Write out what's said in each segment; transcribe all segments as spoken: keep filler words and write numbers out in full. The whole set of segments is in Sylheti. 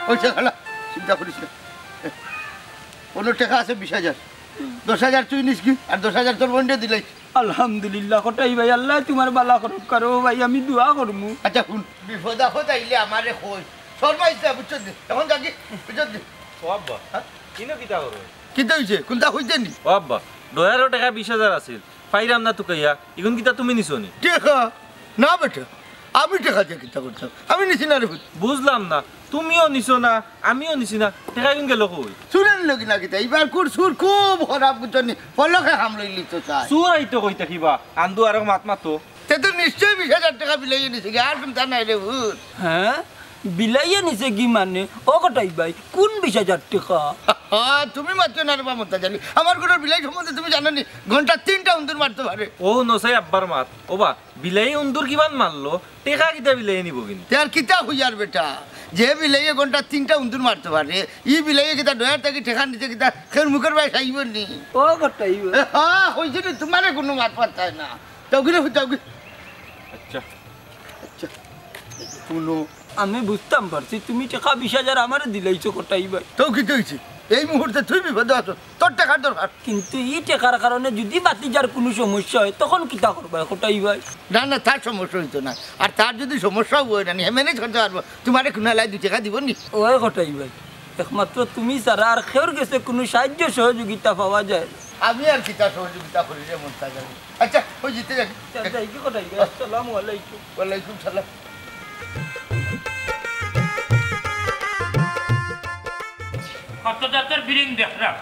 ওই টেকা না, চিন্তা করিস না। অনো টেকা আছে বিশ হাজার। দশ হাজার তুই নিস কি? আর দশ হাজার তোর বইনরে দিলাইস। আলহামদুলিল্লাহ, কটাই ভাই, আল্লায় তুমার বালা করউক্কা রে ভাই, আমি দোয়া করমু। আচ্ছা, হুন, বিপদ আপদ আইলে আমারে কইস। শরমাইস না, বুঝছস নি? অখন যাগি, বুঝছস নি? ও আব্বা, হ্যাঁ? ইনো কিতা করো? কিতা অইছে? কুনতা কইতে নি? ও আব্বা, ডয়ারো টেকা বিশ হাজার আছিল, পাইরাম না তুকাইয়া, ইগুন কিতা তুমি নিছো নি? টেকা? না বেটা, আমি টেকা দিয়া কিতা করতাম? আমি নিছি না রে পুত। বুঝলাম না, তুমিও নিছো না, আমিও নিছি না, টেকা ইগুন গেল কই? চুরে নিলো কি না কিতা? ইবার কুর চুর খুব খারাপ, বুঝছো নি? পলকে হামলা অইলিতো চাই। চুর আইতো কই থাকিবা, আন্দু আরক মাত মাতো। তে তো নিশ্চয় বিশ হাজার টেকা বিলাইয়ে নিছে গি, আর কুনতা নাই রে পুত। হ্যাঁ? বিলাইয়ে নিছে গি মানে? ও কটাই ভাই, কুন বিশ হাজার টেকা? তুমি মাতিও না রে বা মন্তাজ আলী, আমার ঘরর বিলাই সম্বন্ধে তুমি জানো নি? ঘন্টাত তিনটা উন্দুর মারতো পারে। ও নসাই আব্বার মাত, ও বা, বিলাই উন্দুর কিমান মারলো, টেকা কিতা বিলাইয়ে নিবো কিনি? তে আর কিতা কইয়ার বেটা, যে বিলাইয়ে ঘন্টাত তিনটা উন্দুর মারতো পারে, ই বিলাইয়ে কিতা ডয়ার থাকি টেকা নিতে কিতা কেউর মুখর বায় চাইবো নি? ও কটাই ভাই। এ, হ্যাঁ, কইছি নি, তুমারে কুনু মাত মাততায় না। যাওগি রে, যাওগি। আচ্ছা। আচ্ছা। হুনো। আমি বুঝতাম পারছি, তুমি টেকা বিশ হাজার আমারে দিলাইছো কটাই ভাই। তো কিতা অইছে? এই মুহূর্তে তুই বিপদো আছস, তোর টেকার দরকার। কিন্তু ই টেকার কারণে যুদি ভাতিজার কুনু সমস্যা অয়, তখন কিতা করবায় কটাই ভাই? না, না, তার সমস্যা অইতো না। আর তার যুদি সমস্যা অয় না, হে manage করতে পারবো। তুমারে কুনালায় দুই টেকা দিবো নি? ওই কটাই ভাই, একমাত্র তুমি ছাড়া আর কেউর গেছে কুনু সাহায্য সহযোগিতা পাওয়া যায় না। আমি আর কিতা সহযোগিতা করি রে মন্তাজ আলী? আচ্ছা, ওই জিতে যাক। আচ্ছা, যাই কি কটাই ভাই? আসসালামু আলাইকুম। ওয়ালাইকুম সালাম। কত জাতর বিরিং দেখরাম।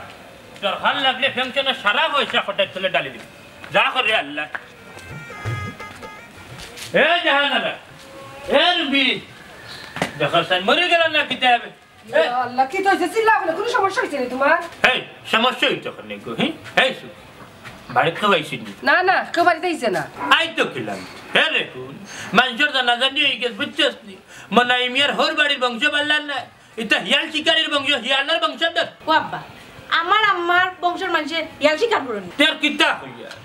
দরকার লাগলে পেনশনর সারা পয়সা কটাইর তলে ডালি দিবি। যা করে আল্লাহ। এ জাহানারা, এ রুবি, দেখো সাইন মরি গেল না কিতা হবে? এ, ইয়া আল্লাহ, কিতা অইছে? চিল্লাও কেনে? কুনু সমস্যা অইছে নি তুমার? এই, সমস্যা অইতো কেনে গো, হি? এই, শু-, বাড়িত কেউ আইছে নি? না, না, কেউ বাড়িত আইছে না। আই তো কিলাম। হে রে কুন, মানষর জানাজানি অই গেছে, বুঝছস নি? মনাই মিয়ার হউর বাড়ির বংশ বাড়লা না। ইতা হিয়াল শিকারির বংশ, হিয়ালর বংশধর। ও আব্বা, আমার আম্মার বংশর মানষে হিয়াল শিকার করইন। তে আর কিতা কইয়ার?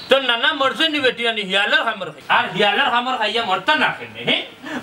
তোর নানা মরছে নি বেটি, আনি হিয়ালর কামড় খাই। আর হিয়ালর কামড় খাইয়া মরতা না কেনে, হে?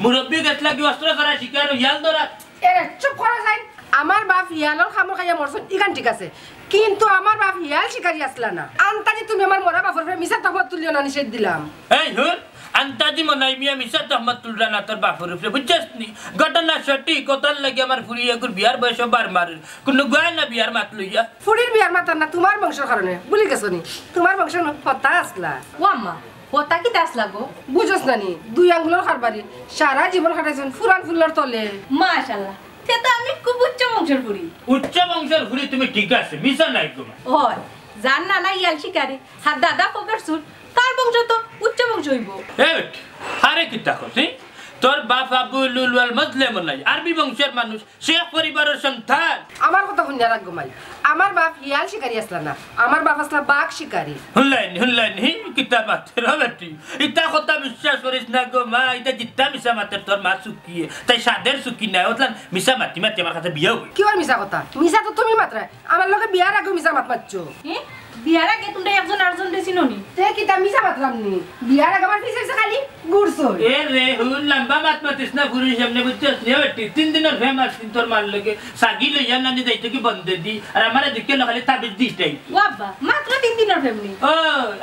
মুরব্বি গেছলা গি অস্ত্র ছাড়া শিকার, হিয়াল ধরা। এরে, চুপ করো যাইন। আমার বাপ হিয়ালর কামড় খাইয়া মরছইন, ইখান ঠিক আছে। কিন্তু আমার বাপ হিয়াল শিকারি আছলা না। আন্তাজি তুমি আমার মরা বাপর উপরে মিছা তহমত তুলিও না, নিষেধ দিলাম। এই হুন, আন্তাজি মনাই মিয়া মিছা তহমত তুলরা না তোর বাপর উপরে, বুঝছস নি? ঘটনা সঠিক, কথার লাগি আমার ফুরি এগুর বিয়ার বয়স বার মারের। কুনু গুয়ায় না বিয়ার মাত লইয়া। ফুরির বিয়ার মাত আর না, তুমার বংশর কারণে। ভুলি গেছো নি? তুমার বংশ হতা আছলা। ও আম্মা, হতা কিতা আছলা গো? বুঝোস না নি? দুই আঙ্গুলর কারবারি, সারা জীবন কাটাইছইন ফুরান ফুলর তলে। মাশাআল্লাহ, তে তো আমি খুব উচ্চ বংশর ফুরি। উচ্চ বংশর ফুরি তুমি ঠিক আছে, মিছা নাই গো মা। ওই, যার নানা হিয়াল শিকারি, আর দাদা ফকর চুর, তার বংশ তো উচ্চ বংশ অইবো। এ বেটি, আরে কিতা কস, হি? তোর বাপ আবু লুলুয়াল মজলে মনাই, আরবি বংশর মানুষ, শেখ পরিবারর সন্তান। আমার কথা হুনিয়া রাখ গো মাই, আমার বাপ হিয়াল শিকারি আছলা না, আমার বাপ আছলা বাঘ শিকারি। হুনলায় নি, হুনলায় নি, হি, কিতা মাতের রে বেটি? ইতা কথা বিশ্বাস করিস না গো মা, ইতা জিত্তা মিছা মাতের তোর মা চুকিয়ে, তাই সাধের চুকি নাই, অতলান মিছা মাতি মাতি আমার কাছে বিয়া অইবো। কিওর মিছা কথা? মিছা তো তুমি মাতরায়। আমার লগে বিয়ার আগেও মিছা মাত মাতছো। হে? বিয়ার আগে তুমরা একজন আরকজনরে চিনো নি? তে কিতা মিছা মাতরাম নি? বিয়ার আগে আমার পিছে পিছে খালি ঘুরছো। এ রে, হুন, লম্বা মাত মাতিস না, ফুরির সামনে বুঝছস নি? ওই তি-, তিন দিনর প্রেম আর তিন তোর মার লগে, সাগি লইয়া নানি যাইতো কি বন্দে দি, আর আমারে দেখে না খালি তাবিজ দিস তাই। ও আব্বা, মাত্র তিন দিনর প্রেম নি? ও,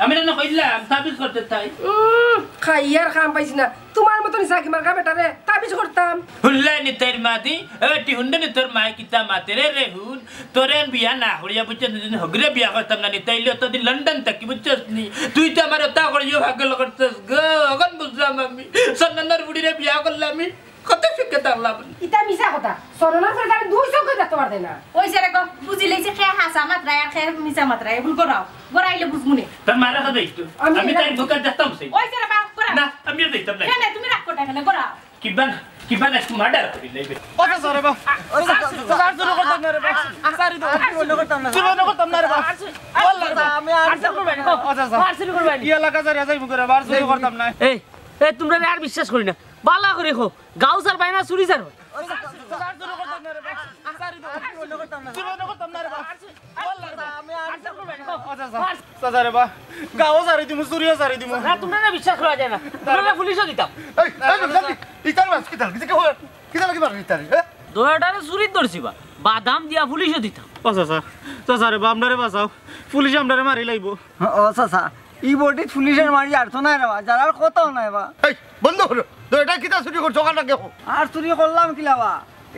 আমি না কইলাম, তাবিজ করতে তাই। উম, খাইয়ার কাম পাইছি না। তুমার মতন ইসা কি মার্কা বেটারে তাবিজ করতাম। হুনলায় নি তাইর মাতি, এ বেটি হুনলে নি তোর মায়ে কিতা মাতের রে, রে হুন, তোরে আমি বিয়া না করিয়া বুঝছস নি, হগরে বিয়া করতাম না নি, তাইলে অতদিন লন্ডন থাকি বুঝছস নি, তুই তো আমারে অতা করিয়া পাগল করছস গো, অখন বুঝলাম আমি, সন্নানর বুড়িরে বিয়া করলাম আমি, কত সুখে থাকলাম। ইতা মিছা কথা, সন্নানর বুড়ি তারে দুই চউখে দেখতে পারতে না। ওই যে রে গো, বুঝিলাইছি কে হাছা মাতরায় আর কে মিছা মাতরায়, এগুন গড়াও। গড়াইলে বুঝমু নে। তোর মারে কথা একটু। আমি আমি তাই বুকে দেখতাম সেই। ওই যে রে বা, গড়াও। না, আমি আর দেখতাম না। কেনে, তুমি রাগ করো কেনে? গড়াও। কিবা না, কিবা না, একটু মার্ডার করি লইবে। ও চাচা রে বা। ও চাচা, চাচা, আর চুরি করতাম না রে বা। আর চুরি করতাম না। চুরি করতাম না রে বা। আর চুরি, আর চুরি করতাম না। আমি আর চুরি করতাম না। ও চাচা। আর চুরি করতাম না। এই এলাকা ছাড়িয়া যাইমু গো রে বা, আর চুরি করতাম না। এই, এই, তুমরারে আর বিশ্বাস করি না। বালা করি কও, গাউ ছাড়বায় না, চুরি ছাড়বায়। চাচা রে বা, গাউও ছাড়ি দিমু, চুরিও ছাড়ি দিমু। না, তুমরারে বিশ্বাস করা যায় না। তুমরারে পুলিশো দিতাম। এই, এই, এই, ইতার মাছ কিতার? কিতা কি খবর? কিতা লাগি মারলি ইতারে, হ্যাঁ? দড়িটারে চুরিত ধরছি বা, বাদাম দিয়া পুলিশো দিতাম। ও চাচা, চাচা রে বা, আমরারে বাঁচাও, পুলিশে আমরারে মারি লাইবো। ও চাচা, ই বটিত পুলিশর মারি আর তো নাই রে বা, যারার কথাও নাই বা। এই, বন্ধ করো, দড়িটা কিতা চুরি করছো, ওখান রাখো। আর চুরি করলাম কিলা বা?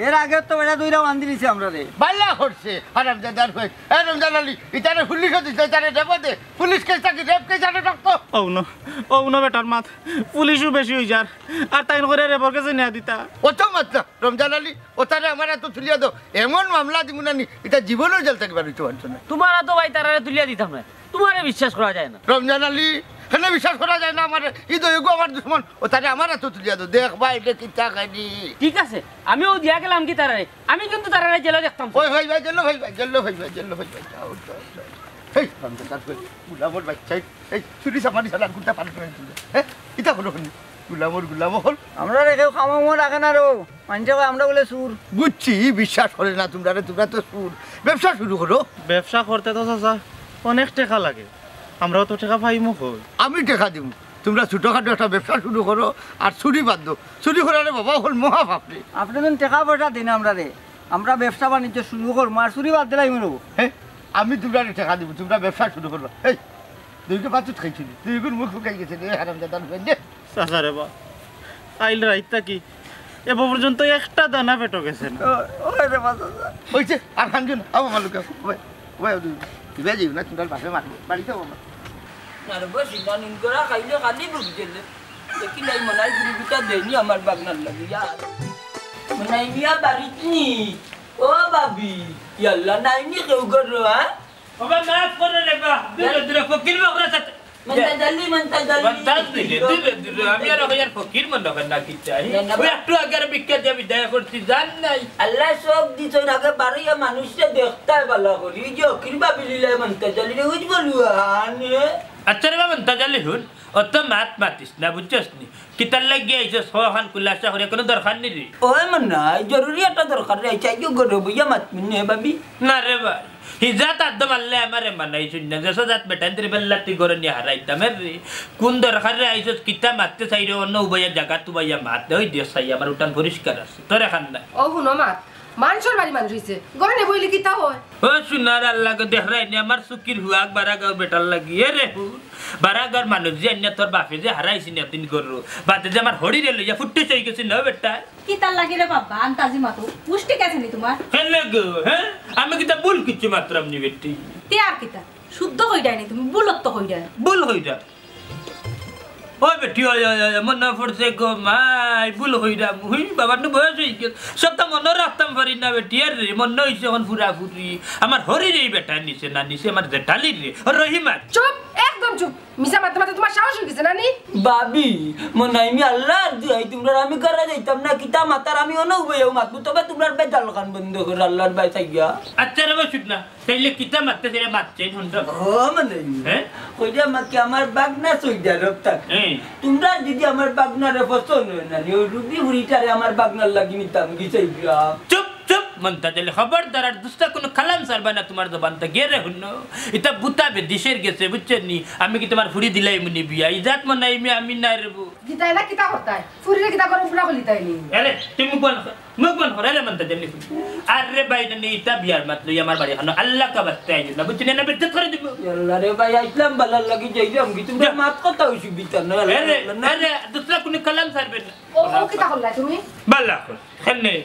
এর আগে তো বেটা দুইটা বান্ধি দিছে আমরারে। বালা করছে, হারামজাদার হয়ে। এ রমজান আলী, ইতারে পুলিশো দিছে, ইতারে রেপো দে। পুলিশ কেস থাকি রেপ কেস আনে রক্ত। ও না, ও না বেটার মাত, পুলিশও বেশি হই যার। আর তাইন করে রেপর কেসে নিয়া দিতা। অত মাত্রা, রমজান আলী, ওতারে আমার আতো তুলিয়া দাও। এমন মামলা দিমু না নি, ইতা জীবনও জেল থাকি বার হইতে পারতো না। তোমার আতো ভাই তারারে তুলিয়া দিতাম না, তোমারে বিশ্বাস করা যায় না। রমজান আলী, কেনে বিশ্বাস করা যায় না আমারে? ই দৈগু আমার দুশমন, ওতারে আমার আতো তুলিয়া দাও। দেখ ভাই, এটা কিতা খানি। ঠিক আছে, আমিও দিয়া গেলাম কি তারারে, আমি কিন্তু তারারে জেলে দেখতাম। ওই ভাই, ভাই, জেলো ভাই, ভাই, জেলো ভাই, ভাই, জেলো ভাই, ভাই, যাও, যাও, যাও। এই, রমজান আলী, গুলামর বাচ্চা, এই, চুরি চামারি চালান করতে পারবে না কিন্তু। হ্যাঁ? ইতা হলো কেন? গুলামর গুলাম হল। আমরারে কেউ কামো রাখে না রো। মানষে কয় আমরা বলে চুর। বুঝছি, বিশ্বাস করে না তোমরারে, তোমরা তো চুর। ব্যবসা শুরু করো। ব্যবসা করতে তো চাচা অনেক টেকা লাগে, আমরাও তো টেকা পাইমু কই? আমি টেকা দিমু, তোমরা ছোটখাটো একটা ব্যবসা শুরু করো আর চুরি বাদ দাও। চুরি করারে বাবা হল মহা পাপ রে। আপনে যেন টেকা পয়সা দিন আমরারে, আমরা ব্যবসা বাণিজ্য শুরু করমু আর চুরি বাদ দিলাই মনে হবো। হ্যাঁ, আমি তোমরারে টেকা দিমু, তোমরা ব্যবসা শুরু করবা। এই, দুইকে পাঁচুত খাইছিলি, দুইগুর মুখ শুকাই গেছে রে, হারামজাদার হয়ে দে। চাচা রে বা, আইল রাইত থাকি এব পর্যন্ত একটা দানা পেটো গেছে না। ও, ওই রে বা, চাচা। হইছে, আর খান দিও না, আবো মালুকা, ওই, ওই, ওই, দিবা যাইও না, তোমরা বাপে মারবো, বাড়িতে আবো আমার। না রে বা, সিনা নুন করা খাইলে খালি বুক জ্বলে। দেখি নাই মনাই গুরু দুটা দেয়নি আমার বাগনার লাগি, ইয়ার। মনাই মিয়া বাড়িত নি? ও ভাবি, ইয়াল্লা, নাইনি কেউ ঘরো, হ্যাঁ? ওবা, মাফ করো রে বা, দূরে দূরে ফকির বকরা সাথে। মন্তাজ আলী, মন্তাজ আলী। মন্তাজ দিলে, দূরে দূরে, আমি আর ওকে আর ফকির মনে হয় না কি চাই। না, না, ওই বা- একটু আগে আর ভিক্ষা দিয়ে বিদায় করছি, জান নাই। আল্লাহ চোখ দিছইন, আগে বারইয়া মানুষরে দেখতায় ভালা করি। এই যে ফকির ভাবি লিলাই মন্তাজ আলী রে, উজ বলুয়া, আনে। আচ্ছা রে বা মন্তাজ আলী, হুন, অত মাত মাতিস না, বুঝছস নি? কিতার লাগি আইছস, হ, খান খুলাসা করে, কোনো দরকার নি রে। ওই মনাই, জরুরি একটা দরকার রে, আইছি, আইও ঘরো বইয়া মাতমু নে, ভাবি। না রে ভাই, হিজা তার দম আল্লাহ আমারে মানাইছইন না, যেসা জাত বেটাইন তোরে বেল্লাতি ঘরো নিয়া হারাইতাম, এ রে। কোন দরকার রে আইছস, কিতা মাততে চাই রে, অন্য উবাইয়া জাগাত উবাইয়া মাত দে, ওই দেখ চাই আমার উঠান পরিষ্কার আছে, তোর এখান নাই। ও হুনো মাত, মানষর বাড়ি মানুষ অইছে, ঘরো নে বইলে কিতা হয়? ও সোনার আল্লাহ গো, দেখরায় নি আমার চুকির হুয়াক বারাগাঁওর বেটার লাগি। এ রে হুন, বারাগাঁওর মানুষ যে আইন্না তোর বাপে যে হারাইছইন একদিন ঘরো, বাদে যে আমার হরিরে লইয়া ফুটতে চাই গেছে না বেটা। কিতার লাগি রে বাবা, আন্তাজি মাতো, পুষ্টি গেছে নি তোমার? হেলে গো, হ্যাঁ? আমি কিতা ভুল কিচ্ছু মাতরাম নি বেটি? তে আর কিতা? শুদ্ধ কইরায় নি তুমি, ভুলত্ত কইরায়। ভুল কইরা। ওই বেটি, ওই, ওই, ওই, মনো পড়ছে গো মাই, ভুল কইরাম। হুই, বাবার নু বয়স হই গেল। সবটা মনো রাখতাম পারি না বেটি। আর রে, মনো হইছে এখন পুরাপুরি। আমার হরিরে এই বেটা নিছে না, নিছে আমার জেঠালির রে। ও রহিমা। চুপ, একদম চুপ। মিছা মাততে মাততে তোমার সাহস হই গেছে না নি? ভাবি, মনাই মি আল্লাহর দুয়াই, তোমরার আমি ঘরো যাইতাম না, কিতা মাতার আমি অনো উবাইয়াও মাতমু, তবে তোমরার বেজাল খান বন্ধ করো, আল্লাহর বাই চাইয়া। আচ্ছা রে বা, চুপ না। তাইলে কিতা মাততে চাইলে মাতছেন, হুনতাম। ও, মানে, হ্যাঁ? কইরা মাকে আমার বাগনা সৌদি আরব থাকে। হ্যাঁ। তোমরা যদি আমার বাগনারে পছন্দ হয় না, ওই রুবি হুড়িটারে আমার বাগনার লাগি নিতাম, কি চাইবা? চুপ, চুপ, মন্তাজ আলী, খবরদার আর দুসরা কোনো কালাম ছাড়বা না তোমার জবান থাকি, গেরে হুনো। ইতা বুতা বেদিশের গেছে, বুঝছো নি? আমি কি তোমার ফুড়ি দিলাইমু নি বিয়া? ইজাত মনাই মি আমি না রে বো। দিতাই না কিতা করতাই? ফুড়িরে কিতা করে উপরা কলিতাই নি? আরে, তুমি কোন মুখ বন্ধ করো, এলে মন্তাজ আলী। আরে ভাই, না, ইতা বিয়ার মাত লই আমার বাড়ি খানো। আল্লাহ কা বাস্তে আইও না, বুঝছো নি? না, বেজ্জত করি দিমু। আল্লাহ রে ভাই, আইলাম ভালার লাগি, যাইলাম কি? তুমি যা। মাত কথা হইছি বিচার না, আল্লাহ, আরে, আল্লাহ, না। আরে, দুসরা কোনো কালাম ছাড়বে না। ও, ও, কিতা করলা তুমি? ভালা কর, খানে।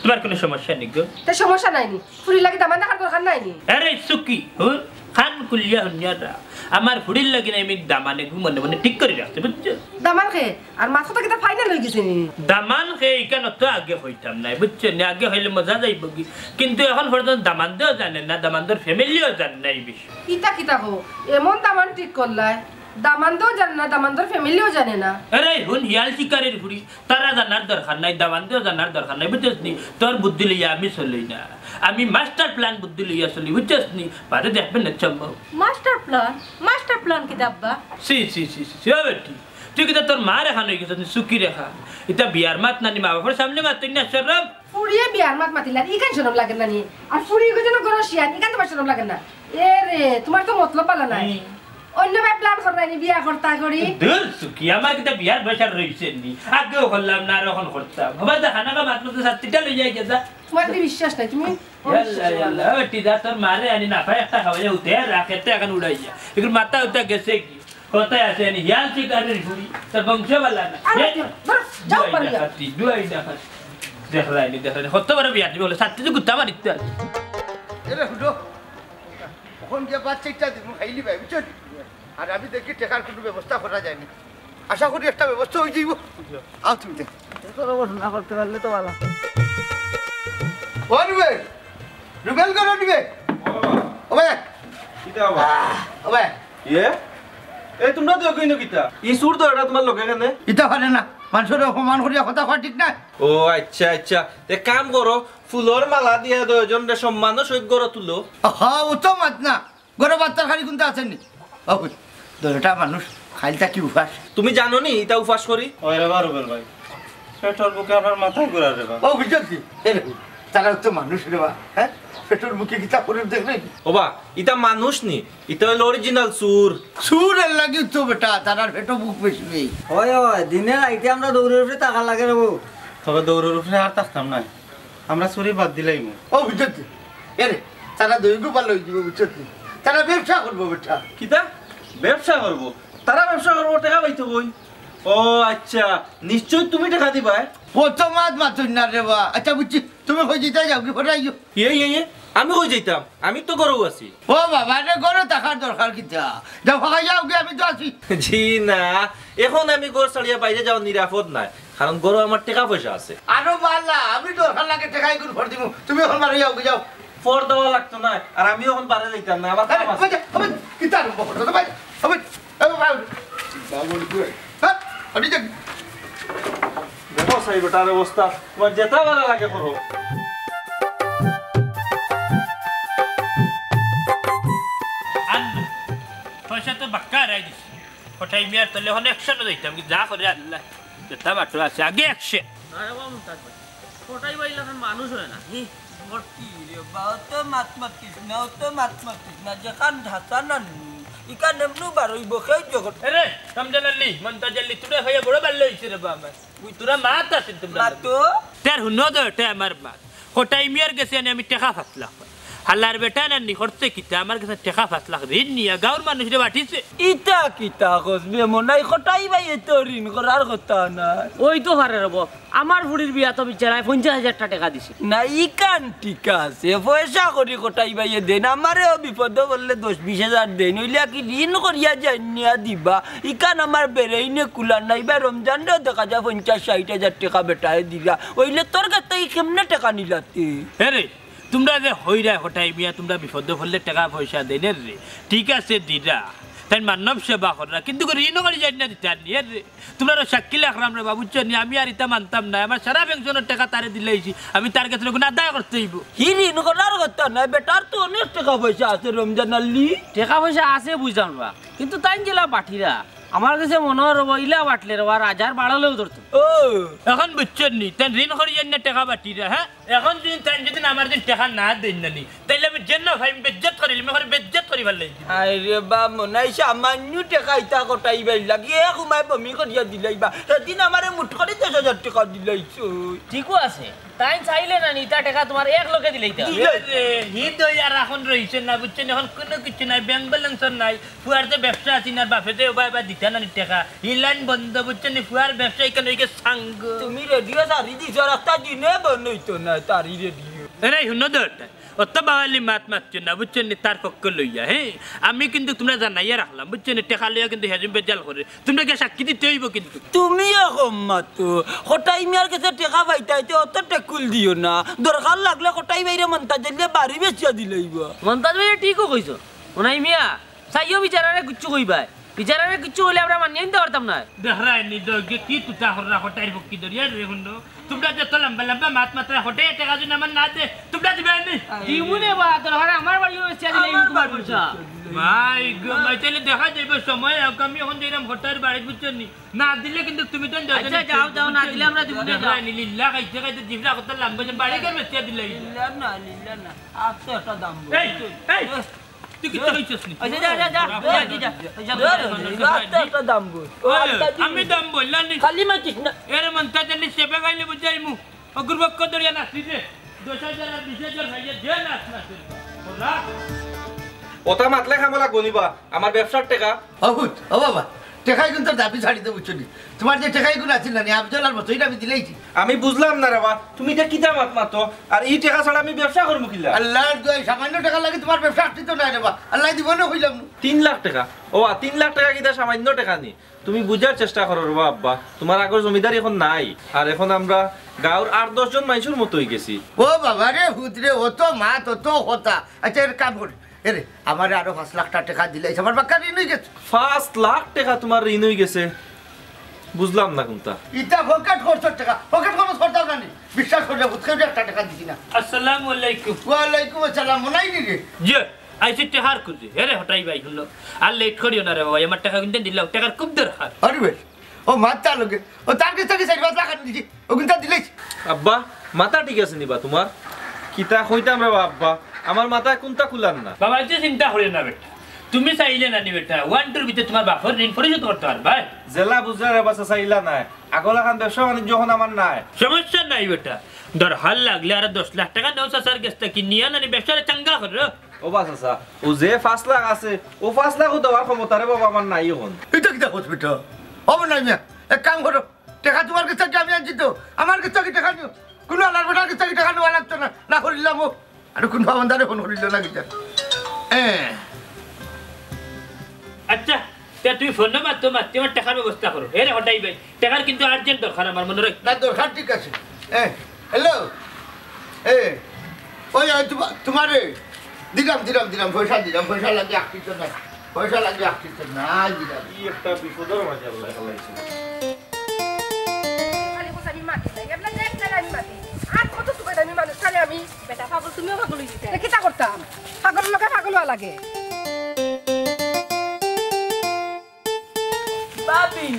তোমার কোনো সমস্যা নেই গো। তে সমস্যা নাই নি? ফুড়ির লাগি দামান দেখার দরকার নাই নি? আরে সুকি, হুন, খান খুলিয়া হুনিয়া রা। আমার ফুড়ির লাগি না, আমি দামানে গু মনে মনে ঠিক করি রাখছি, বুঝছো? দামান খে? আর মাত কথা কিতা ফাইনাল হই গেছে নি? দামান খে, ইখান তো আগে হইতাম নাই, বুঝছো নি? আগে হইলে মজা যাইব কি? কিন্তু এখন পর্যন্ত দামান্দেও জানে না, দামান্দর ফ্যামিলিও জানে না এই বিষয়ে। কিতা কিতা হো? এমন দামান ঠিক করলায়, দামান্দেও জানে না, দামান্দর ফ্যামিলিও জানে না। আরে হুন, হিয়াল শিকারের ফুড়ি, তারা জানার দরকার নাই, দামান্দেও জানার দরকার নাই, বুঝছস নি? তোর বুদ্ধি লইয়া আমি চলি না, আমি মাস্টার প্ল্যান বুদ্ধি লইয়া চলি, বুঝছস নি? বাদে দেখবে না চম্বক। Master plan? মাস্টার প্ল্যান কিতা আব্বা? সি, সি, সি, সি, সি, ও বেটি, তুই কিতা তোর মার এখান হই গেছস নি, সুকি রেখা? ইতা বিয়ার মাত নানি, মা বাপর সামনে মাত তুই না, শরম। ফুড়িয়ে বিয়ার মাত মাতিলার, ইখান শরম লাগে না নি? আর ফুড়ি ইগো যেন গরো শিয়ান, ইখান তোমার শরম লাগে না? এ রে, তোমার তো মতলব বালা নাই। হুম। অন্য ভাই প্ল্যান কররায়নি বিয়া করতা করি। দূর সুখী, আমার কিতা বিয়ার বয়স আর রইছে নি? আগেও করলাম না, আর অখন করতাম। হবা দে, খানা খা, মাত মতো ছাত্রীটা লই যাই গেছা। তোমার তো বিশ্বাস নাই, তুমি ইয়াল্লা, ইয়াল্লা, ও টিদা, তোর মারে আনি না পাই একটা খাওয়াইয়া উঠে রাখেতে এখন উড়াইয়া। এগুলো মাথা উঠা গেছে কি? কথায় আছে আনি হিয়াল শিকারের ঘুড়ি, তোর বংশ বালা না। আরে, এই, ধরো, যাও দুয়াই পারিয়া। ডাকাতি, দুয়াই ডাকাতি। দেখরায়নি, দেখরায়নি। কত বড় বিয়া দিবে বলে, ছাত্রী তো গুত্তা মারিতে আছে। এরে হুডো, অখন গিয়া বাচ্চা ইচ্ছা দিব, খাইলি ভাই, বুঝছো? আর আমি দেখি টেকার কোনো ব্যবস্থা করা যায়নি। আশা করি একটা ব্যবস্থা হয়ে যাইব। আও তুমি দেখ। তোর অবশ্য না করতে পারলে তো ভালো। ও রুবেল, রুবেল করো রুবেল। ও ভাই। কিতা আবার? ও ভাই। ইয়ে? এই তোমরা তো কইনো কিতা? ই সুর তো এটা তোমার লগে কেনে? ইতা পারে না। মানুষের অপমান করিয়া কথা কওয়া ঠিক না। ও আচ্ছা, আচ্ছা। তে কাম করো, ফুলর মালা দিয়া দুইজনরে সম্মানর সহিত গড়ে তুলো। হ্যাঁ, ও তো মাত না। গরো ভাত তরকারি কুনতা আছে নি? বাবু, দুইটা মানুষ খাইলতা কি উপাস? তুমি জানো নি ইতা উপাস করি? ওই রে বা রুবেল ভাই, পেটর ভুকে আপনার মাথায় ঘুরা রে বা। ও, বুঝছো কি? এ রে, তারা তো মানুষ রে বা, হ্যাঁ? পেটর ভুকে কিতা করে দেখলে? ও বা, ইতা মানুষ নি, ইতা হইল অরিজিনাল চুর। চুর এর লাগি তো বেটা, তারার পেটর ভুক বেশি নেই। হয়, হয়, দিনে রাইতে আমরা দৌড়ের উপরে থাকা লাগে রে বউ। তবে দৌড়ের উপরে আর থাকতাম না। আমরা চুরি বাদ দিলাইমু। ও, বুঝছো কি? এ রে, তারা দৈর্ঘ্য ভালো হয়ে যাবে, বুঝছো কি? তারা ব্যবসা করবো বেটা। কিতা? ব্যবসা করবো? তারা ব্যবসা করবো, টেকা পাইতো কই? ও আচ্ছা, নিশ্চয় তুমি টেকা দিবায়? ও তো মাত মাতুন না রে বা। আচ্ছা, বুঝছি, তুমি কই দিতে যাও কি ফটাইও? ইয়ে, ইয়ে, ইয়ে, আমি কই যাইতাম? আমি তো ঘরেও আছি। ও বাবা রে, ঘরে থাকার দরকার কিতা? যাও, ফাঁকা যাও কি, আমি তো আছি। জি না, এখন আমি ঘর ছাড়িয়া বাইরে যাওয়া নিরাপদ নায়, কারণ ঘরে আমার টেকা পয়সা আছে। আরো বালা, আমি দরকার লাগে টেকা এগুন ফর দিমু, তুমি এখন বাড়ি যাও কি, যাও। ফর দেওয়া লাগতো না, আর আমি এখন বাড়ি যাইতাম না, আমার কাম আরে, আছে। ওই যে, ওই, কিতা আরম্ভ করছো তো ভাই? ওই, ওই, ওই, বাবু, কি হয়? হ্যাঁ? ওই যে, দেখো সাহেব, এটার অবস্থা, তোমার যেটা ভালো লাগে করো। আর না, পয়সা তো বাক্কা হারাই দিছি। কটাই মিয়ার তলে এখন একশো না দিতাম, কি যা করে আল্লাহ। যেটা বাটু আছে, আগে একশো। আরে বাবা, মুমতাজ ভাই, কটাই ভাই লাখান মানুষ হয় না। হি, ভর্তি রে বা, অত মাত মাতিস না, অত মাত মাতিস না, যেখান ধাতা না নু, ইখান এমনু বারইব, কেউ জগৎ। এরে, রমজান আলী, মন্তাজ আলী, তোরা ভাইয়া বড় বাল্য হইছে রে বা আমার। তোরা মাত আছে তোমরা। মাতো। তার হুনো তো, এটা আমার মাত। কটাই মিয়ার গেছে আনি আমি টেকা পাঁচ লাখ। হালার বেটা না নি করছে কিতা, আমার গেছে টেকা পাঁচ লাখ ঋণ নিয়া গাঁওর মানুষরে বাটিছে। ইতা কিতা কস বে মনাই, কটাই ভাই এত ঋণ করার কথা না। ওই তো পারে রব, আমার ফুড়ির বিয়া তো বিচারায় পঞ্চাশ হাজার টা টেকা দিছে। না, ইখান ঠিক আছে, পয়সা করি কটাই ভাইয়ে দেন, আমারেও বিপদে পড়লে দশ বিশ হাজার দেন, অইলে কি ঋণ করিয়া যাইন নিয়া দিবা? ইখান আমার বেরেইনে কুলার নাই বা, রমজানরেও দেখা যায় পঞ্চাশ ষাইট হাজার টেকা বেটায় দিরা, অইলে তোর কাছ থাকি কেমনে টেকা নিলাতে? হে রে, তোমরা যে হইরা কটাই মিয়া, তোমরা বিপদে পড়লে টেকা পয়সা দেন রে, ঠিক আছে দিরা, তাইন মানব সেবা কররা, কিন্তু ঋণ করি যাইন না দিতা নি রে। তোমরা তো শাকিল আকরাম রে বা, বুঝছো নি? আমি আর ইতা মানতাম না। আমার সারা পেনশনর টেকা তারে দিলাইছি, আমি তার গেছে অগুন আদায় করতে অইব। হি ঋণ করার কথা নায়, বেটার তো অনেক টেকা পয়সা আছে রমজান আলী। টেকা পয়সা আছে বুঝলাম বা, কিন্তু তাইন যেলা বাটিরা, আমার গেছে মনো অর ইলা বাটলে রে বা, রাজার বাড়ালেও ধরতো। ও। এখন বুঝছো নি, তাইন ঋণ করি যাইন না টেকা বাটিরা, হ্যাঁ? এখন যদি তাইন যদি আমার দিন টেকা না দেইন না নি, তাইলে আমি যেন ফাইম বেজ্জত করিলিমু, আমি করে বেজ্জত করি ফালাই দিমু। আরে বা, মনাই সামান্য টেকা ইতা কটাই ভাই লাগি, এক হুমায় বমি করিয়া দিলাইবা। সেদিন আমারে মুঠ করি দশ হাজার টেকা দিলাইছো। ঠিকও আছে, তাইন চাইলে না নি, ইতা টেকা তোমার এক লগে দিলাইতা। দিলাইতা। এ রে, হি দই আর এখন রইছে না, বুঝছো নি? এখন কুনু কিচ্ছু নাই, ব্যাংক ব্যালেন্সও নাই। ফুয়ার যে ব্যবসা আছিল না, বাপে যে ওবা এবার দিতা না নি টেকা। ই লাইন বন্ধ, বুঝছো নি? ফুয়ার ব্যবসা ইখান অইগেছে সাঙ্গ। তুমি রেডিও সারি দিছো, আর একটা দিনে বন্ধ অইতো না, তারি রেডিও। এরে, হুনো দরটা। অত বাওয়ালি মাত মাতছো না, বুঝছো নি? তার পক্ষ লইয়া, হ্যাঁ? আমি কিন্তু তোমরা জানাইয়া রাখলাম, বুঝছো নি? টেকা লইয়া কিন্তু হেজুম বেজাল করে। তোমরা গিয়া সাক্ষী দিতে অইব কিন্তু। তুমিও কম মাতো। কটাই মিয়ার গেছে টেকা পাইতাইতে অত টেকুল দিও না। দরকার লাগলে কটাই ভাইরে মন্তাজ আলীয়ে বাড়ি বেচিয়া দিলাইবা। মন্তাজ ভাইয়ে ঠিকও কইছো। ওনাই মিয়া, চাইও বিচারারে কিচ্ছু কইবায়। বিচারারে কিচ্ছু কইলে আমরা মানিয়া নিতে পারতাম না। দেখরায় নি দইগে কি তুতা কররা কটাইর পক্ষি ধরিয়া রে হুনো। তোমরা যে অত লম্বা লম্বা মাত মাতরায়, কটাইয়ে টেকা যদি আমার না দে, তোমরা দিবায় নি? দিমু রে বা, দরকার আমার বাড়িও বেচিয়া দিলে আমি তোমার পয়সা। মাই গো, মাই, তাইলে দেখা যাইব সময়, আমি এখন যাইরাম কটাইর বাড়িত, বুঝছো নি? না দিলে কিন্তু তুমি তো আচ্ছা, যাও, যাও, না দিলে আমরা দিমু না, যাও। দেখরায় নি, লিল্লা খাইতে খাইতে জিভটা কত লম্বা, যে বাড়ি ঘর বেচিয়া দিলে। লিল্লা না, লিল্লা না। আর তো একটা দাম বল। এই, এই। তুই কিতা কইছস নি? আচ্ছা, যা, যা, যা, যা, যা, যা, যা। ধর, ধর, ধর, ধর, ধর, ধর। আমি দাম বল। ও, আল্লাহ দি। দাম বল, না নি? খালি মাতিস না। এরে মন, তা জানি সেবে গাইলে বুঝাইমু। অগুর পক্ষ ধরিয়া নাচি দে। দশ হাজার আর বিশ হাজার ভাইয়া যে নাচ নাচে। ওরা? ওটা মাতলে খামলা গনিবা, আমার ব্যবসার টেকা। ও হুত, ও বাবা, টেকাই কিন্তু দাবি ছাড়ি দে, বুঝছো নি? তোমার যে টেকাই গুলো আছিল না নি, আফজল আর মতই আমি দিলাইছি। আমি বুঝলাম না রে বা, তুমি যে কিতা মাত মাতো, আর ই টেকা ছাড়া আমি ব্যবসা করবো কিলা? আল্লাহর দোয়াই, সামান্য টেকা লাগে তোমার ব্যবসা আটকিত নাই রে বা, আল্লাহ দিব না কইলাম নু। তিন লাখ টেকা? ও, আর তিন লাখ টেকা কিতা সামান্য টেকা নি? তুমি বুঝার চেষ্টা করো রে বা আব্বা, তোমার আগর জমিদারি এখন নাই, আর এখন আমরা গাঁওর আট দশ জন মানুষের মতো হয়ে গেছি। ও বাবা রে, হুত রে, অত মাত, অত কথা। আচ্ছা, এর কাম করি, এরে, আমারে আরো পাঁচ লাখ টেকা দিলে, আমার বাক্কা ঋণ হয়ে গেছে। পাঁচ লাখ টেকা তোমার ঋণ হয়ে গেছে? বুঝলাম না কোনটা। ইটা পকেট খরচর টেকা, পকেট খরচ করতাম না নি? বিশ্বাস করলে হুত কেউ একটা টেকা দিছি না। আসসালামু আলাইকুম। ওয়ালাইকুম আসসালাম, মনাই নি রে? জি, আইছি টেকার খুঁজে। এরে হটাই ভাই, শুনলো, আর লেট করিও না রে বাবা, আমার টেকা কিন্তু দিলাও, টেকার খুব দরকার। আরে ভাই, ও মাত্তা লোকে, ও তার কাছ থেকে চার পাঁচ লাখ আনি দিছি, ও কিন্তু দিলেই। আব্বা, মাথা ঠিক আছে নি বা তোমার? কিতা কইতাম রে বা আব্বা, আমার মাথায় কোনটা খুলার না। বাবা, যে চিন্তা করিও না বেটা, তুমি চাইলে না নি বেটা, ওয়ান টুর ভিতরে তোমার বাপর ঋণ পরিশোধ করতে পারবায়। জেলা বুঝলে রে বাসা চাইলা নাই, আগলা খান ব্যবসা বাণিজ্য যখন আমার নাই। সমস্যা নাই বেটা, দরকার লাগলে আর দশ লাখ টেকা নেও চাচার গেছ থাকি, নিয়া নানি ব্যবসারে চাঙ্গা করো। ও বা চাচা, ও যে পাঁচ লাখ আছে, ও পাঁচ লাখও দেওয়ার ক্ষমতা রে বাবা আমার নাই এখন। এটা কিতা কস বেটা? হবে না মিয়া, এক কাম করো, টেকা তোমার কাছ থাকি আমি আনছি তো, আমার কাছ থাকি টেকা নিও। কোনো আলার বেটার কাছ থাকি টেকা নেওয়া লাগতো না, না করিলাম ও। আর কোন বাবান্দারে ফোন করিল না কিতা? এ। আচ্ছা, তে তুমি ফোন না মারতো, মারতে আমার টেকার ব্যবস্থা করো। এরে হটাই ভাই, টেকার কিন্তু আর্জেন্ট দরকার আমার, মনে রাখ। না, দরকার ঠিক আছে। এ, হ্যালো। এ, ওই, ওই, তোমা-, তোমারে দিলাম, দিলাম, দিলাম, পয়সা দিলাম, পয়সা লাগে আকৃত না, পয়সা লাগে আকৃত না, দিলাম। কি একটা বিপদর মাঝে আল্লাহ ফেলাইছে। খালি বস আমি মাতি যাই, আপনার দেখ না আমি মাতি। আর কত সুখে আমি মানুষ, তাহলে আমি বেটা পাগল, তুমিও পাগল হয়ে যেতে। তা কিতা করতাম? পাগলের লোকে পাগল হওয়া লাগে। ভাবি,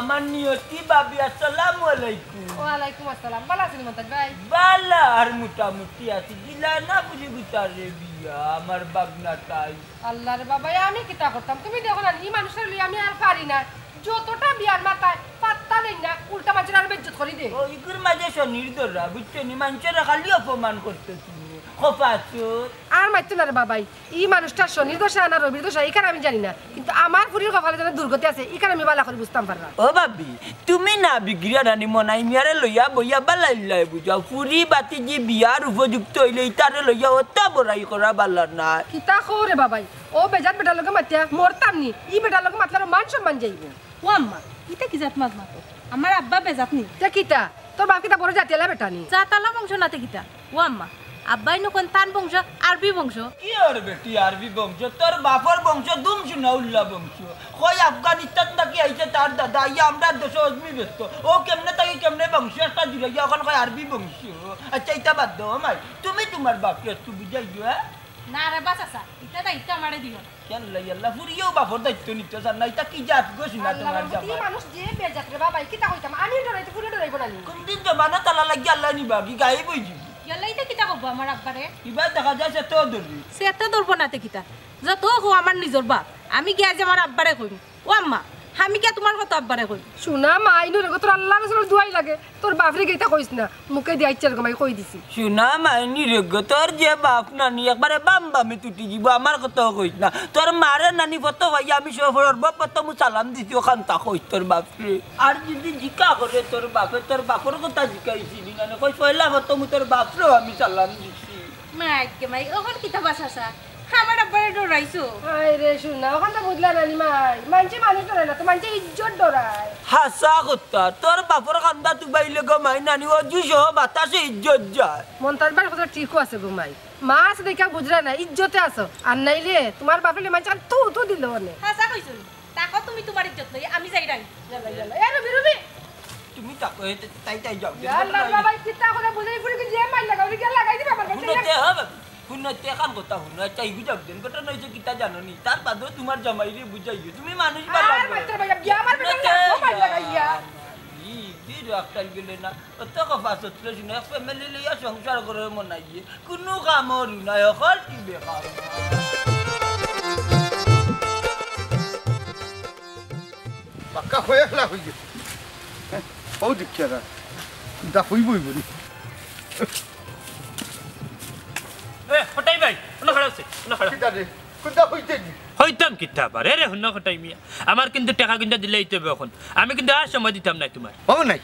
আমার নিয়তি ভাবি, আসসালামু আলাইকুম। ওয়ালাইকুম আসসালাম। ভালা আছেন মন্তাজ ভাই? ভালা আর মোটামুটি আছি। দিলা না বুঝি গুতারে বিয়া, আমার বাগনা তাই। আল্লাহ রে বাবা, এ আমি কিতা করতাম? তুমি দেখো না, ই মানুষের লই আমি আর পারি না। যতটা বিয়ার মাথায় পাত্তা দেই না, উল্টা মানুষের আরো বেইজ্জত করি দে। ও, ইগুর মাঝে শনির দরা, বুঝছো নি? মানুষের খালি অপমান করতে তুমি। খোপা চোর। আর মারতো না রে বাবাই, ই মানুষটার শনির দশা না রবির দশা, ইখান আমি জানি না, কিন্তু আমার ফুরির কপালে যেন দুর্গতি আছে, ইখান আমি ভালা করি বুঝতাম পাররাম। ও ভাবি, তুমি না বিগড়িয়া নানি মনাই মিয়ারে লইয়া বইয়া বালাইল্লাই বুঝাও, ফুরি বাতিজি বিয়ার উপযুক্ত হইলে ইতারে লইয়া অত বড়াই করা বালা না। কিতা কও রে বাবাই, ও বেজাত বেটার লগে মাতিয়া মরতাম নি, ই বেটার লগে মাতলে আরো মান সম্মান যাইবো। ও আম্মা, ইতা কি জাত মাত মাতো? আমার আব্বা বেজাত নি? তে কিতা? তোর বাপ কিতা বড় জাতিয়ালা বেটা নি? জাতালা বংশ নাতে কিতা? ও আম্মা, আব্বাই নু কইন তান বংশ আরবি বংশ। কি ওর বেটি আরবি বংশ? তোর বাপর বংশ দুম সুনাউল্লা বংশ। কই আফগানিস্তান থাকি আইছে তার দাদা, আইয়া আমরার দেশো অজমি ব্যস্ত। ও কেমনে থাকি কেমনে বংশ একটা জুড়াইয়া, অখন কয় আরবি বংশ। আচ্ছা, ইতা বাদ দেও মাই, তুমি তোমার বাপরে একটু বুঝাইও, হ্যাঁ? না রে বা চাচা, ইতা দায়িত্ব আমারে দিও না। ইয়াল্লা, ইয়াল্লা, ফুরিয়েও বাপর দায়িত্ব নিতে চার না, ইতা কি জাত গো শুনা আল্লাহ তোমার রহমতে, ই জামাই? মানুষ যে বেজাত রে বাবা, কিতা কইতাম, আমি ডরাইতে ফুরিয়ে ডরাইবো না নি। কোনদিন জমানো তালা লাগি আল্লাহ নিবা, কি গায়েব হয়ে যাবে? ইয়াল্লা, ইতা কিতা কব আমার আব্বারে? ইবার দেখা যায় সে তো ধরবি। সে তো ধরবো না তে কিতা? যত হোক আমার নিজর বাপ, আমি গিয়া যে আমার আব্বারে কইম। ও আম্মা, আমি গিয়া তোমার কথা আব্বারে কইম। শুনা মা, ইনু রে গো, তোর আল্লাহ রসুলের দুয়াই লাগে। তোর বাপরে গিয়া ইতা কইস না, মুখে দিয়া ইচ্ছার গমাই কই দিছি। শুনা মাইনি রে গো, তোর যে বাপ নানি একবারে বাম বামে তুটি দিব, আমার কথা কইস না। তোর মারে নানি ফটো ভাই আমি সব সর্বপ্রথম সালাম দিছি, ওখান তা কইস তোর বাপরে। আর যদি জিকা করে তোর বাপে, তোর বাপর কথা জিকাইছি নি, মানে কই পয়লা প্রথম তোর বাপরেও আমি সালাম দিছি। মাইকে মাই, ওখান কিতা বাস আসা? আমার আব্বারে ডরাইছো? হায় রে, শুন না, ওখান তো বুঝলা না নি মাই। মানষে মানুষ ডরায় না তো, মানষে ইজ্জত ডরায়। হাছা কথা, তোর বাপর কান্দা তুবাইলে গো মাই নানি, অজু সহ বাতাসে ইজ্জত যায়। মন্তাজ ভাইর কথা ঠিকও আছে গো মাই। মা আছে দেখা বুঝরা না, ইজ্জতে আছো। আর নাইলে তোমার বাপরে মানষে আর তু তু দিল অনে। হাছা কইছো নি? তাকো তুমি তোমার ইজ্জত লই, আমি যাই রাই। ইয়াল্লা, ইয়াল্লা। এ রুবি, রুবি। তুমি তাকো, এ, তাই, তাই যাও। ইয়াল্লা, বাবা, কিতা করে বুঝাই ফুরি কি যে মাইর লাগাও, ওরে গিয়া লাগাই দিবা আমার কাছে। হুনো তে, হ্যাঁ, বাবা। হুনো তে, কান কথা হুনো। আচ্ছা, ইগু যাও দেন। ঘটনা হইছে কিতা জানো নি? তার বাদেও তোমার জামাইরে বুঝাইও। তুমি মানুষ ভালা আর করো। মারতে পারবা, গিয়া আমার বেটা ইয়াল্লা, লাগবো মাইর লাগাইয়া। ই, কি রাখতাল গেলে না? অত কথা সত্য শুনে, এক family লইয়া সংসার করে মনাইয়ে। কোনো কামর নাই, হকল কি বেকার। পাক্কা কয়েক লাখ অইছে। ও দেখিয়া না, দা হইবই বলি। এ, কটাই ভাই, অনো খাড়া আছে, অনো খাড়া। কিতা রে? কুনটা কইতে নি? কইতাম কিতা আবার? এরে হুনো কটাই মিয়া, আমার কিন্তু টেকা কিন্তু দিলাইতে অইবো অখন। আমি কিন্তু আর সময় দিতাম নায় তুমার। ও নাই,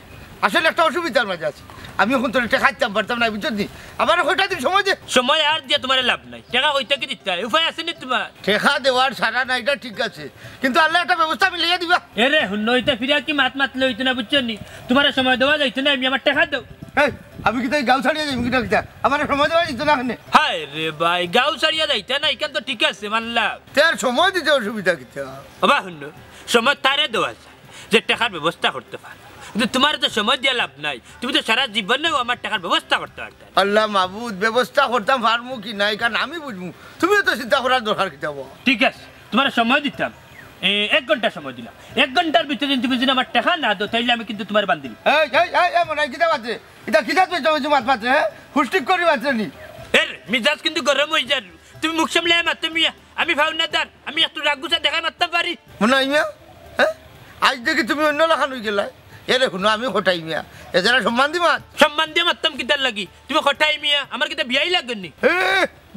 আসলে একটা অসুবিধার মাঝে আছি। আমি অখন তোরে টেকা দিতাম পারতাম নায়, বুঝছস নি? আমারে কয়টা দিন সময় দে। সময় আর দিয়া তুমারে লাভ নাই, টেকা কইতা কি দিতায়? উপায় আছে নি তুমার? টেকা দেওয়ার সারা নাই, ইটা ঠিক আছে, কিন্তু আল্লায় একটা ব্যবস্থা মিলাইয়া দিবা। এরে হুনো, ইতা ফিরা কি মাত মাতলে অইতো না, বুঝছো নি? তুমারে সময় দেওয়া যাইতো না, আমি আমার টেকা দেও। এই, আমি কিতা গাঁও ছাড়িয়া যাইমু কিতা কিতা? আমারে সময় দেওয়া যাইতো না কেনে? হায় রে ভাই, গাঁও ছাড়িয়া যাইতা না, ইখান তো ঠিক আছে, মানলাম। তে আর সময় দিতে অসুবিধা কিতা? ওবা হুনো, সময় তারে দেওয়া যায়, যে টেকার ব্যবস্থা করতে পারে। কিন্তু তুমারে তো সময় দিয়া লাভ নাই, তুমি তো সারা জীবনেও আমার টেকার ব্যবস্থা করতে পারতায় না। আল্লাহ মাবুদ, ব্যবস্থা করতাম পারমু কি না, ইখান আমি বুঝমু, তুমিও তো চিন্তা করার দরকার কিতা বা? ঠিক আছে, তুমারে সময় দিতাম, এ, এক ঘন্টা সময় দিলাম। এক ঘন্টার ভিতরে যদি তুমি যদি আমার টেকা না দেও, তাইলে আমি কিন্তু তুমারে বান্ধিলিমু। এই, এই, এই, এই, মনাই, কিতা মাতরে? ইটা কিতা তুই জমে জমে মাত মাতরে, হ্যাঁ? হুশ ঠিক করি মাতরে নি। এর মিজাজ কিন্তু গরম অই যার। তুমি মুখ সামলাইয়া মাতো মিয়া, আমি পাওনাদার, আমি একটু রাগ গুছা দেখাই মাততাম পারি। মনাই মিয়া, হ্যাঁ? আইজ দেখি তুমি অইন্য লাখান অই গেলায়। এরে হুনো, আমি কটাই মিয়া, এ যারা সম্মান দি মাত। সম্মান দিয়া মাততাম কিতার লাগি? তুমি কটাই মিয়া, আমার কিতা বিয়াই লাগের নি? এ,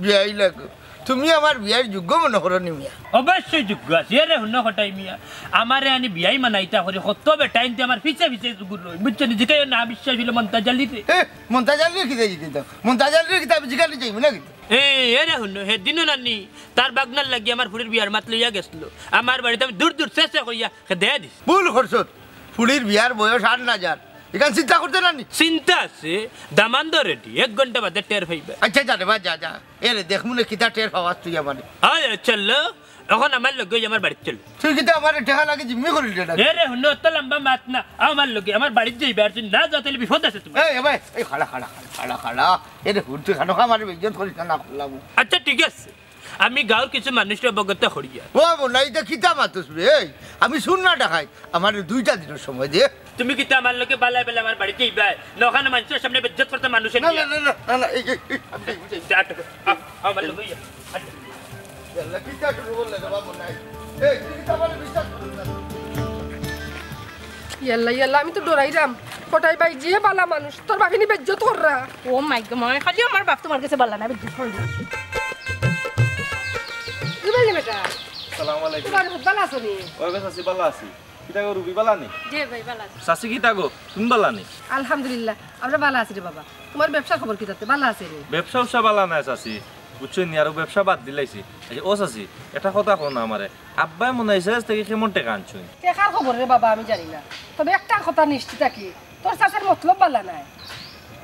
বিয়াই লাগে। তুমি আমার বিয়াইর যোগ্য মনো করো নি মিয়া? অবশ্যই যোগ্য আছি। এরে হুনো কটাই মিয়া, আমারে আনি বিয়াই মানাইতা করি, কত বেটাইন্তে আমার পিছে পিছে ঘুরইন, বুঝছো নি? জিকাইও না, বিশ্বাস অইলে মন্তাজ আলীরে। এ, মন্তাজ আলীরে কিতা জিকাইতাম? মন্তাজ আলীরে কিতা আমি জিকাইলে যাইমু না কিতা? এ, এরে হুনো, হেদিনও নানি, তার বাগনার লাগি আমার ফুড়ির বিয়ার মাত লইয়া গেছলো। আমার বাড়িত আমি দূর দূর চেঁচে কইয়া, হে দেয়া দিস। ভুল করছত। ফুড়ির বিয়ার বয়স আর না যার। ইখান চিন্তা করতে না নি? চিন্তা আছে, দামান্দ রেডি, এক ঘন্টা বাদে টের পাইবা। আচ্ছা, যা রে বা, যা, যা। এরে, দেখমু নে কিতা টের পাওয়াস তুই আমারে। আয়, চলো, অখন আমার লগে অই আমার বাড়িত চলো। তুই কিতা আমারে টেকা লাগি জিম্মি করিলে না? এরে, হুনো, অত লম্বা মাত না, আও আমার লগে, আমার বাড়িত যাইবা, আর যদি না যাও, তাইলে বিপদ আছে তুমার। এই, এ ভাই, এই খাড়া, খাড়া, খাড়া, খাড়া, খাড়া। এরে, হুন, তুই খানো খা, আমারে বেইজ্জত করিস না, না করলাম। আচ্ছা, ঠিক আছে। আমি গাঁওর কিছু মানুষরে অবগত করিয়া। ও মনাই, ইতা কিতা মাতস বে? এই, আমি চুর না ডাকাইত, আমারে দুইটা দিনর সময় দে। তুমি কিতা আমার লগে বালায় বালায় আমার বাড়িত যাইবায়? না অখানো মানষর সামনে বেইজ্জত করতায় মানুষরে না, নিয়া? না, না, না, না, না, এই, এই, এই, আমি যাই, যাই। যা, আটো, আ, আমার লগে ইয়া, আটো। ইয়াল্লা, কিতা শুরু করলে রে বা মনাই? এই, তুই কিতা আমারে বিশ্বাস করস না? ইয়াল্লা, ইয়াল্লা, আমি তো ডরাইরাম। কটাই ভাই যে বালা মানুষ, তোর বাফে নি বেইজ্জত কররা। ও মাই গড, মাই, খালি আমার বাফ তুমার গেছে বালা না, বেইজ্জত কররা। জুবাইর বেটা, আসসালামু আলাইকুম। তুমার বালা আছো নি? ওই বেশ আছি, বালা আছি। কিতা গো রুবি, বালা নি? জি ভাই, বালা আছি। চাচি কিতা গো, তুমি বালা নি? আলহামদুলিল্লাহ, আমরা বালা আছি রে বাবা। তুমার ব্যবসার খবর কিতা তে, বালা আছে নি? ব্যবসা উবসা বালা নায় চাচি, বুঝছো নি, আরো ব্যবসা বাদ দিলাইছি। আচ্ছা, ও চাচি, একটা কথা কও না আমারে, আব্বায় মনাইছাছ থাকি কেমন টেকা আনছইন? টেকার খবর রে বাবা আমি জানি না, তবে একটা কথা নিশ্চিত থাকি, তোর চাচার মতলব বালা নায়।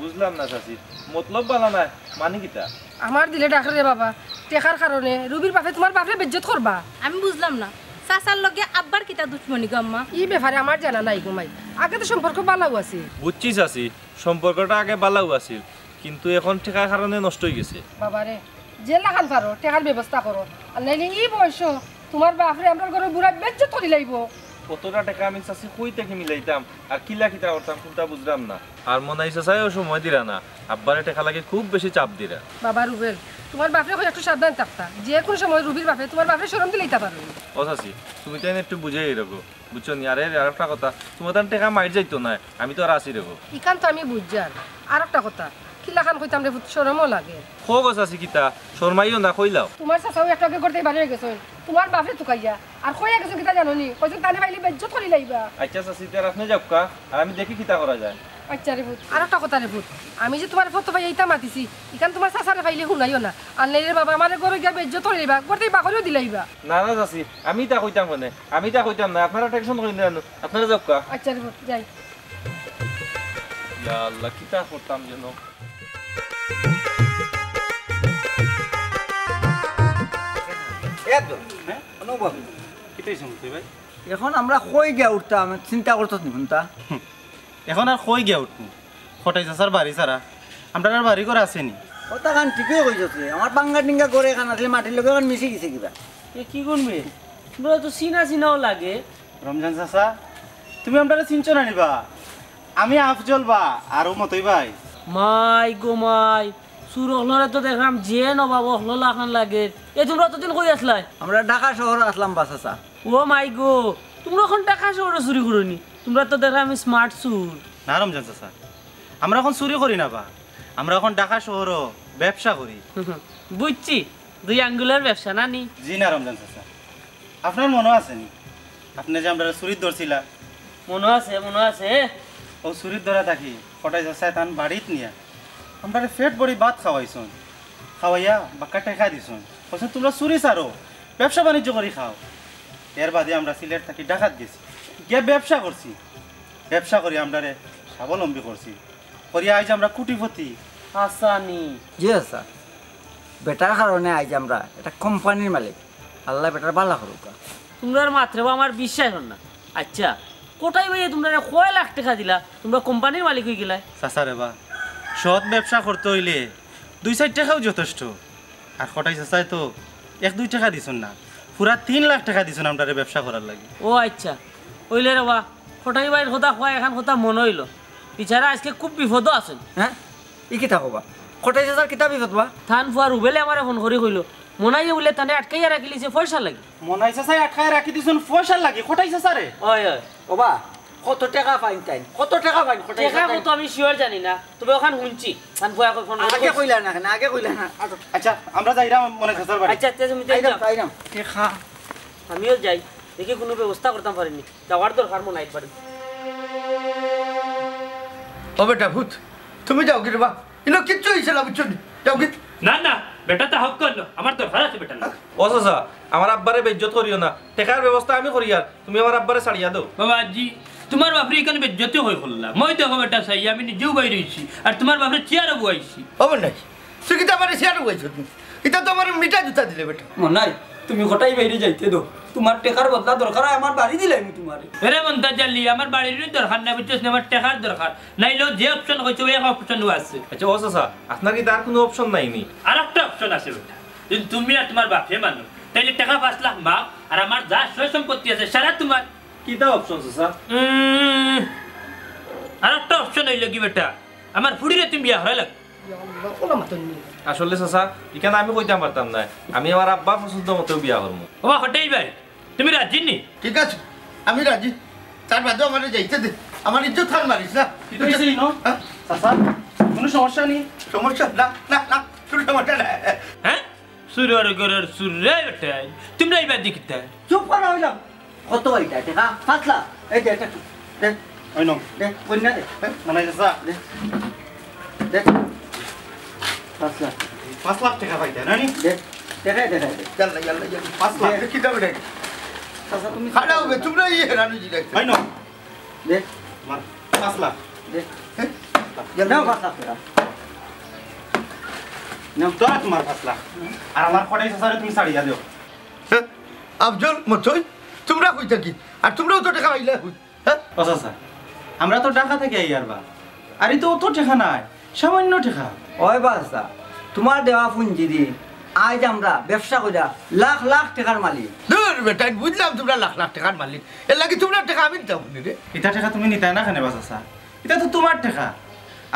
বুঝলাম না চাচি, মতলব বালা নায় মানে কিতা? আমার দিলে ডাকরে রে বাবা, টেকার কারণে রুবির বাফে তুমার বাফরে বেইজ্জত করবা। আমি বুঝলাম না, চাচার লগে আব্বার কিতা দুশমনি গো আম্মা? ই ব্যাপারে আমার জানা নাই গো মাই, আগে তো সম্পর্ক বালাউ আছিল। বুঝছি চাচি, সম্পর্কটা আগে বালাউ আছিল, কিন্তু অখন টেকার কারণে নষ্ট অই গেছে। বাবারে, যেলাখান পারো টেকার ব্যবস্থা করো, আর নাইলে ই বয়সো তুমার বাফরে আমরার ঘরর বুড়ায় বেইজ্জত করিলাইবো। অতটা টেকা আমি চাচি কই থাকি মিলাইতাম, আর কিলা কিতা করতাম, কুনটা বুঝরাম না। আর মনাই চাচায়ও সময় দিরা না, আব্বারে টেকা লাগি খুব বেশি চাপ দিরা। বাবা রুবেল, তুমার বাফরে কই একটু সাবধান থাকতা, যে কুনু সময় রুবির বাফে তুমার বাফরে শরম দিলাইতা পারো। ও চাচি, তুমি তাইন একটু বুঝাইয়া রাখো। বুঝছো নি? আরে, আরেকটা কথা, তুমার তান টেকা মাইর যাইতো নায়, আমি তো আর আছি রে গো। ইখান তো আমি বুঝছি, আর আরেকটা কথা, কিলাখান কইতাম রে পুত, শরমও লাগে। কও গো চাচি কিতা, শরমাইও না, কইলাও। তুমার চাচাও একটু আগে ঘর থাকি বারইয়া গেছইন, তুমার বাফরে তুকাইয়া, আর কইয়া গেছইন কিতা জানো নি? কইছইন তানে পাইলে বেইজ্জত করিলাইবা। আচ্ছা চাচি, তে আর আপনে যাউক্কা, আর আমি দেখি কিতা করা যায়। আচ্ছা রে পুত, আরেকটা কথা রে পুত, আমি যে তুমারে ফটো পাইয়া ইতা মাতিছি, ইখান তুমার চাচারে পাইলে হুনাইও না, আর নাইলে রে বাবা আমারে ঘরো গিয়া বেইজ্জত করিলাইবা, ঘর থাকি বার করিও দিলাইবা। না না চাচি, আমি ইতা কইতাম কেনে? আমি ইতা কইতাম না, আপনারা tension করিন না, আপনারা যাউক্কা। আচ্ছা রে পুত, যাই। ইয়া আল্লাহ, কিতা করতাম যেন। এ তো, হ্যাঁ? অনুভব। কিতাই শুনতে ভাই? অখন আমরা কই গিয়া উঠতাম, চিন্তা করতাম নি হুনতা। অখন আর কই গিয়া উঠমু? কটাই চাচার বাড়ি ছাড়া আমরার আর বাড়ি ঘর আছে নি? কথাখান ঠিকই কইছস রে। আমার ভাঙ্গা টিঙ্গা ঘর এখান আছিল, মাটির লগে অখন মিশি গেছে কিবা। এ কি করবে? তোমরা তো চিনা চিনাও লাগে। রমজান চাচা, তুমি আমরারে চিনছো না নি বা? আমি আফজল বা, আর ও মতই ভাই। মাই গো মাই, চুর অকলরে তো দেখরাম যে নবাব অকল লাখান লাগে। এ তোমরা অতদিন কই আছলায়? আমরা ঢাকা শহরো আছলাম বা চাচা। ও মাই গো, তুমরা অখন ঢাকা শহরো চুরি করো নি? তুমরা তো দেখরাম স্মার্ট চুর। না রমজান চাচা, আমরা অখন চুরি করি না বা, আমরা অখন ঢাকা শহরো ব্যবসা করি। বুঝছি, দুই আঙ্গুলর ব্যবসা না নি? জি না রমজান চাচা, আপনার মনো আছে নি, আপনে যে আমরারে চুরিত ধরছিলা? মনো আছে, মনো আছে। অউ চুরিত ধরা থাকি কটাই চাচায় তান বাড়িত নিয়া আমরারে পেট ভরি ভাত খাওয়াইছইন, খাওয়াইয়া বাক্কা টেকা দিছইন, কইছইন, "তুমরা চুরি ছাড়ো, ব্যবসা বাণিজ্য করি খাও।" এর বাদে আমরা সিলেট থাকি ঢাকাত গেছি, গিয়া ব্যবসা করছি, ব্যবসা করি আমরারে স্বাবলম্বী করছি, করি আইজ আমরা কোটিপতি। হাছা নি? জি চাচা, বেটার কারণে আইজ আমরা একটা কোম্পানির মালিক। আল্লায় বেটার ভালা করুক্কা। তুমরার মাতরে বা আমার বিশ্বাস অর না। আইচ্ছা, কটাই ভাইয়ে তুমরারে কয় লাখ টেকা দিলা, তুমরা কোম্পানির মালিক অইগেলায়? চাচা রে বা, সৎ ব্যবসা করতে অইলে দুই চাইর টেকাউ যথেষ্ট। আর কটাই চাচায় তো এক দুই টেকা দিছইন না, পুরা তিন লাখ টেকা দিছইন আমরারে ব্যবসা করার লাগি। ও আইচ্ছা, অইলে রে বা, কটাই ভাইর কথা কওয়া একখান কথা মনো অইলো। বেচারা আইজকে খুব বিপদো আছইন। হ্যাঁ? ই কিতা কও বা? কটাই চাচার কিতা বিপদ বা? তান ফুয়া রুবেলে আমারে ফোন করি কইলো, মনাইয়ে বুলে তানে আটকাইয়া রাখিলিছে পয়সার লাগি। মনাই চাচায় আটকাইয়া রাখি দিছইন পয়সার লাগি, কটাই চাচারে? অয়, অয়। ও বা, কত টেকা পাইন তাইন? কত টেকা পাইন কটাই চাচায়? কত আমি sure জানি না, তবে অখান হুনছি। তান ফুয়ায় কই ফোন করি আগে কইলা না কেনে? আগে কইলা না। আচ্ছা, আমরা যাইরাম মনাই চাচার বাড়ি। আচ্ছা, তে তুমি আইরাম, যাও। আইরাম। টেকা। আমিও যাই, দেখি কুনু ব্যবস্থা করতাম পারি নি। যাওয়ার দরকার মনাইর বাড়ি। ও বেটা ভূত, তুমি যাওগি রে বা। ইনো কিচ্ছু অইছে না, বুঝছো নি? যাওগি। না, না, বেটা তো হক করলো, আমার দরকার আছে বেটা না। ও চাচা, আমার আব্বারে বেইজ্জত করিও না, টেকার ব্যবস্থা আমি করিয়ার, তুমি আমার আব্বারে ছাড়িয়া দেও। বাবা জি, তুমার বাপরে ইখান বেইজ্জতি কই করলা? মই দেখো বেটা চাই, আমি নিজেউ বাইর অইছি, আর তুমার বাপরে চেয়ারো বওয়াইছি। ও মনাই, তুই কিতা আমারে চেয়ারো বওয়াইছস নি? ইতা তো আমারে মিঠা জুতা দিলে বেটা। মনাই, তুমি কটাই ভাইরে যাইতে দেও, তুমার টেকার বদলা দরকার অয় আমার বাড়ি দিলাইমু তুমারে। এরে মন্তাজ আলী, আমার বাড়ির দরকার নাই, বুঝছস নি, আমার টেকার দরকার। নাইলেও যে option কইছো, এক option ও আছে। আচ্ছা, ও চাচা, আপনার কিতা আর কুনু option নাই নি? আর একটা option আছে বেটা, যদি তুমি আর তুমার বাপে মানো, তাইলে টেকা পাঁচ লাখ মাফ, আর আমার যা সয় সম্পত্তি আছে, সারা তুমার। কিতা option, চাচা? উম, আর একটা option অইলো কি বেটা, আমার ফুড়িরে তুমি বিয়া করাই লাগবো। ইয়া আল্লাহ, ওলা মাতইন নি। আসলে চাচা, ইখান আমি কইতাম পারতাম নায়। আমি আমার আব্বার পছন্দ মতো বিয়া করমু। ওবা, কটাই ভাই, তুমি রাজি নি? ঠিক আছে, আমি রাজি। তার বাদে আমারে যাইতে দে। আমার ইজ্জত খান মারিস না। কিতা অইছে ইনো? হ্যাঁ? চাচা, কুনু সমস্যা নি? সমস্যা? না, না, না, কুনু সমস্যা নাই। হ্যাঁ? চুরর ঘরর চুর রে বেটাইন। তুমরা ইবাদি কিতা? চুপ করো অইলাম। কত অইতা? টেকা পাঁচ লাখ। এই দে, এটা দে। ওই নাও। দে, কইন্যা দে। হ্যাঁ? মনাই চাচা। দে। দে। পাঁচ লাখ। পাঁচ লাখ টেকা পাইতা, না নি? দে। দেখাই, দেখাই, দে। ইয়াল্লা, ইয়াল্লা, ইয়াল্লা। পাঁচ লাখ। দে। কিতা বেটা? চাচা, তুমি খাড়া হবে, তুমরা ই হেরানি জিরাইছো। ওই নাও। দে। তুমার পাঁচ লাখ। দে। হ্যাঁ? ইয়াল্লা। নাও, পাঁচ লাখ টেকা। নাও। ধরো তুমার পাঁচ লাখ। আর আমার কটাই চাচারে তুমি ছাড়িয়া দেও। হ্যাঁ? আফজল, মতই, তুমরা কই থাকি? আর তুমরাও তো টেকা পাইলা কই? হ্যাঁ? ও চাচা, আমরা তো ঢাকা থাকি আইয়ার বা। আর ই তো অত টেকা নায়, সামান্য টেকা। ওই বা চাচা, তুমার দেওয়া পুঞ্জি দি আইজ আমরা ব্যবসা করিয়া লাখ লাখ টেকার মালিক। দূর বেটা, বুঝলাম তুমরা লাখ লাখ টেকার মালিক, এর লাগি তুমরার টেকা আমি নিতাম নি রে। ইতা টেকা তুমি নিতায় না কেনে বা চাচা? ইতা তো তুমার টেকা,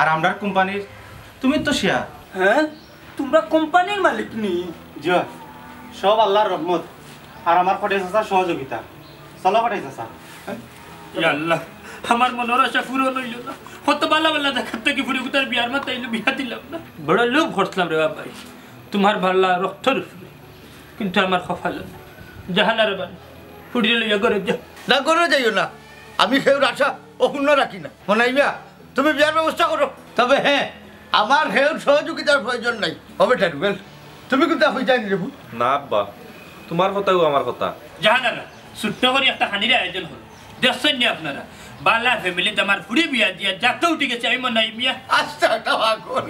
আর আমরার কোম্পানির তুমি তো শেয়ার। হ্যাঁ, তুমরা কোম্পানির মালিক নি? জি অয়, সব আল্লার রহমত আর আমার কটাই চাচার সহযোগিতা। চলো কটাই চাচা। ইয়া আল্লাহ, আমার মনর আশা পূরণ অইলো না। কত বালা বালা জাগাত থাকি ফুড়ি গুতার বিয়ার মাত আইলো, বিয়া দিলাম না। বড় লোভ করছিলাম রে বাবাই, তুমার বালা রক্তর উপরে, কিন্তু আমার কপালো না। জাহানারা বান, ফুড়িরে লইয়া ঘরো যাও। না, ঘরো যাইও না, আমি কেউর আশা অপূর্ণ রাখি না। মনাই মিয়া, তুমি বিয়ার ব্যবস্থা করো। তবে হ্যাঁ, আমার কেউর সহযোগিতার প্রয়োজন নাই। ও বেটা রুবেল, তুমি কিতা কইতায় নি রে পুত? না আব্বা, তুমার কথাউ আমার কথা। জাহানারা, ছুট্ট করি একটা খানির আয়োজন করো। দেখছইন নি আপনারা, বালা ফ্যামিলিত আমার ফুড়ি বিয়া দিয়া জাত উঠি গেছে, আমি মনাই মিয়া। আস্তা একটা পাগল।